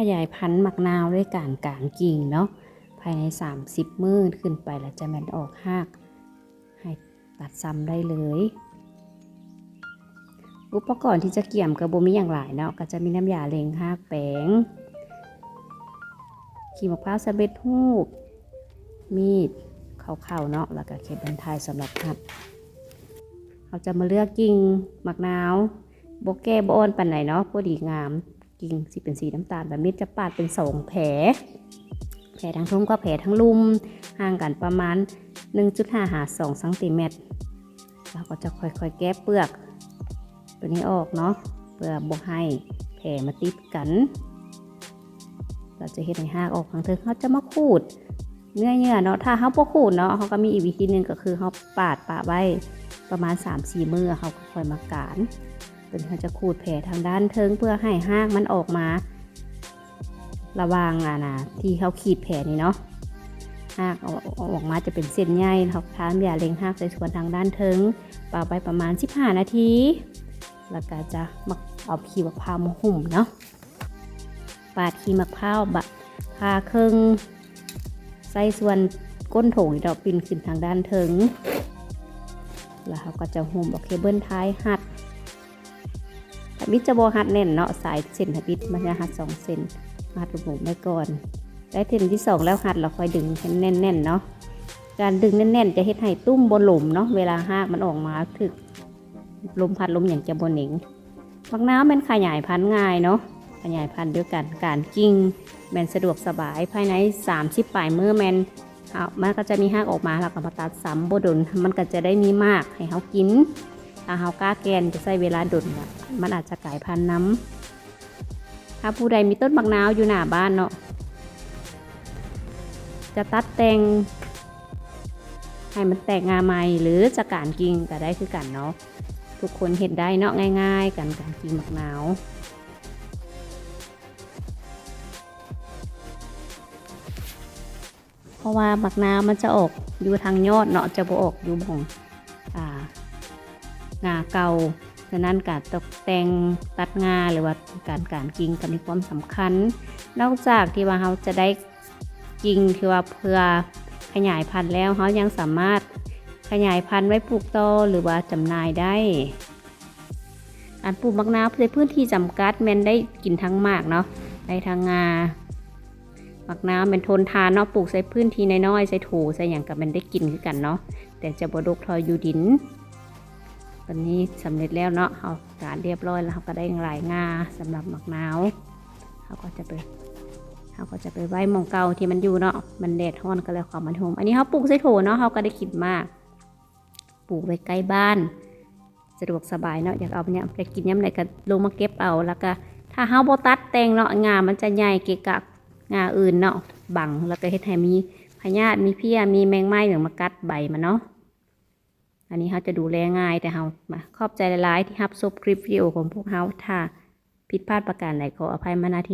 ຂະຫຍາຍພັນໝາກນາວດ້ວຍການການກິ່ງເນາະ ພາຍໃນສາມສິບມື້ຂຶ້ນໄປ ແລ້ວຈະແມ່ນອອກຮາກ ໃຫ້ຕັດຊ້ຳໄດ້ເລີຍ. ອຸປະກອນທີ່ຈະກຽມກໍບໍ່ມີຫຍັງຫຼາຍເນາະ ກໍຈະມີນ້ຳຢາເລັ່ງຮາກແປງ ຂີມະພ້າວສຳເລັດຮູບ ມີດ ເຂົ້າໆເນາະ ແລ້ວກໍເຄບເບິນທາຍສຳລັບຮັດ. ເຮົາຈະມາເລືອກກິ່ງໝາກນາວ ບໍ່ແກ່ບໍ່ອ່ອນປານໃດເນາະ ພໍດີງາມ ກິ່ງຊິເປັນສີນ້ຳຕານແບບນີ້ ຈະປາດເປັນສອງແຜ ແຜທາງເທິງກັບແຜທາງລຸ່ມ ຫ່າງກັນປະມານໜຶ່ງຈຸດຫ້າຫາສອງຊັງຕີແມັດ. ເຮົາກໍຈະຄ່ອຍໆແກະເປືອກໂຕນີ້ອອກເນາະ ເພື່ອບໍ່ໃຫ້ແຜມາຕິດກັນ. ເຮົາຈະເຮັດໃຫ້ຮາກອອກທາງເທິງ ເຮົາຈະມາຂູດເນື້ອເຍື່ອເນາະ. ຖ້າເຮົາບໍ່ຂູດເນາະ ເຮົາກໍມີອີກວິທີໜຶ່ງ ກໍຄືເຮົາປາດປະໄວ້ປະມານສາມສີ່ມື້ ເຮົາກໍຄ່ອຍມາການ. ໂຕນີ້ເຮົາຈະຂູດແຜທາງດ້ານເທິງ ເພື່ອໃຫ້ຮາກມັນອອກມາ ລະຫວ່າງ ອັນນະ ທີ່ເຮົາຂີດແຜນີ້ເນາະ ຮາກອອກ ອອກມາຈະເປັນເສັ້ນໃຍ. ເຮົາທານ້ຳຢາເລັ່ງຮາກໃສ່ສ່ວນທາງດ້ານເທິງ ປະໄວ້ປະມານສິບຫ້ານາທີ ແລ້ວກໍຈະມາເອົາຂີມະພ້າວມາຫຸ້ມເນາະ. ປາດຂີມະພ້າວບະ ຜ່າເຄິ່ງ ໃສ່ສ່ວນກົ້ນຖົງນີ້ດອກ ປິ່ນຂຶ້ນທາງດ້ານເທິງ ແລ້ວເຮົາກໍຈະຫຸ້ມເອົາເຄບເບິນທາຍຮັດ. ທຳອິດຈະບໍ່ຮັດແໜ້ນເນາະ ສາຍເສັ້ນທຳອິດມັນຈະຮັດສອງເສັ້ນ ຮັດຫຼວມໆໄວ້ກ່ອນ. ໄດ້ເສັ້ນທີສອງແລ້ວ ຮັດແລ້ວຄ່ອຍດຶງໃຫ້ແໜ້ນໆເນາະ. ການດຶງແໜ້ນໆຈະເຮັດໃຫ້ຕຸ້ມບໍ່ຫຼົມເນາະ ເວລາຮາກມັນອອກມາຖືກລົມພັດລົມຫຍັງຈະບໍ່ເໜັງ. ໝາກນາວແມ່ນຂະຫຍາຍພັນງ່າຍເນາະ ຂະຫຍາຍພັນດ້ວຍການການກິ່ງ ແມ່ນສະດວກສະບາຍ. ພາຍໃນສາມສິບປາຍມື້ແມ່ນ ເຮົາ ມັນກໍຈະມີຮາກອອກມາ ເຮົາກໍມາຕັດຊ້ຳ ບໍ່ດົນມັນກໍຈະໄດ້ມີໝາກໃຫ້ເຮົາກິນ. ຖ້າເຮົາກ້າແກ່ນຈະໃຊ້ເວລາດົນ ມັນອາດຈະກາຍພັນນຳ. ຖ້າຜູ້ໃດມີຕົ້ນໝາກນາວຢູ່ໜ້າບ້ານເນາະ ຈະຕັດແຕ່ງໃຫ້ມັນແຕກງ່າໃໝ່ ຫຼື ຈະການກິ່ງກໍໄດ້ຄືກັນເນາະ. ທຸກຄົນເຮັດໄດ້ເນາະ ງ່າຍໆ ການ ການກິ່ງໝາກນາວ. ເພາະວ່າໝາກນາວມັນຈະອອກຢູ່ທາງຍອດເນາະ ຈະບໍ່ອອກຢູ່ໝ່ອງ ອ່າ ງ່າເກົ່າ. ສະນັ້ນການຕົກແຕ່ງຕັດງ່າ ຫຼືວ່າການການກິ່ງກໍມີຄວາມສຳຄັນ. ນອກຈາກທີ່ວ່າເຮົາຈະໄດ້ກິ່ງທີ່ວ່າເພື່ອຂະຫຍາຍພັນແລ້ວ ເຮົາຍັງສາມາດຂະຫຍາຍພັນໄວ້ປູກຕໍ່ ຫຼືວ່າຈຳໜ່າຍໄດ້. ການປູກໝາກນາວໃນພື້ນທີ່ຈຳກັດແມ່ນໄດ້ກິນທັງໝາກເນາະ ໄດ້ທັງງ່າ. ໝາກນາວແມ່ນທົນທານເນາະ ປູກໃສ່ພື້ນທີ່ນ້ອຍໆ ໃສ່ໂຖໃສ່ຫຍັງກໍແມ່ນໄດ້ກິນຄືກັນເນາະ ແຕ່ຈະບໍ່ດົກເທົ່າຢູ່ດິນ. ຕອນນີ້ສຳເລັດແລ້ວເນາະ ເຮົາການຮຽບຮ້ອຍແລ້ວ ເຮົາກໍໄດ້ຫຼາຍງ່າສຳລັບໝາກນາວ. ເຮົາກໍຈະໄປ ເຮົາກໍຈະໄປໄວ້ໝ່ອງເກົ່າທີ່ມັນຢູ່ເນາະ ມັນແດດຮ້ອນກໍແລ້ວ ເອົາມາໂຮມ. ອັນນີ້ເຮົາປູກໃສ່ໂຖເນາະ ເຮົາກໍໄດ້ກິນໝາກ ປູກໄວ້ໃກ້ບ້ານ ສະດວກສະບາຍເນາະ ຢາກເອົາຍາມ ຢາກກິນຍາມໃດກໍລົງມາເກັບເອົາ. ແລ້ວກໍຖ້າເຮົາບໍ່ຕັດແຕ່ງເນາະ ງ່າມັນຈະໃຫຍ່ເກະກະງ່າອື່ນເນາະ ບັງ ແລ້ວກໍເຮັດໃຫ້ມີພະຍາດ ມີເພຍ ມີແມງໄມ້ຫຍັງມາກັດໃບມັນເນາະ. ອັນນີ້ເຮົາຈະດູແລງ່າຍ ແຕ່ເຮົາ ມາ ຂອບໃຈຫຼາຍໆທີ່ຮັບຊົມຄລິບວິດີໂອຂອງພວກເຮົາ. ຖ້າຜິດພາດປະການໃດ ຂໍອະໄພມາ ນະ ທີ່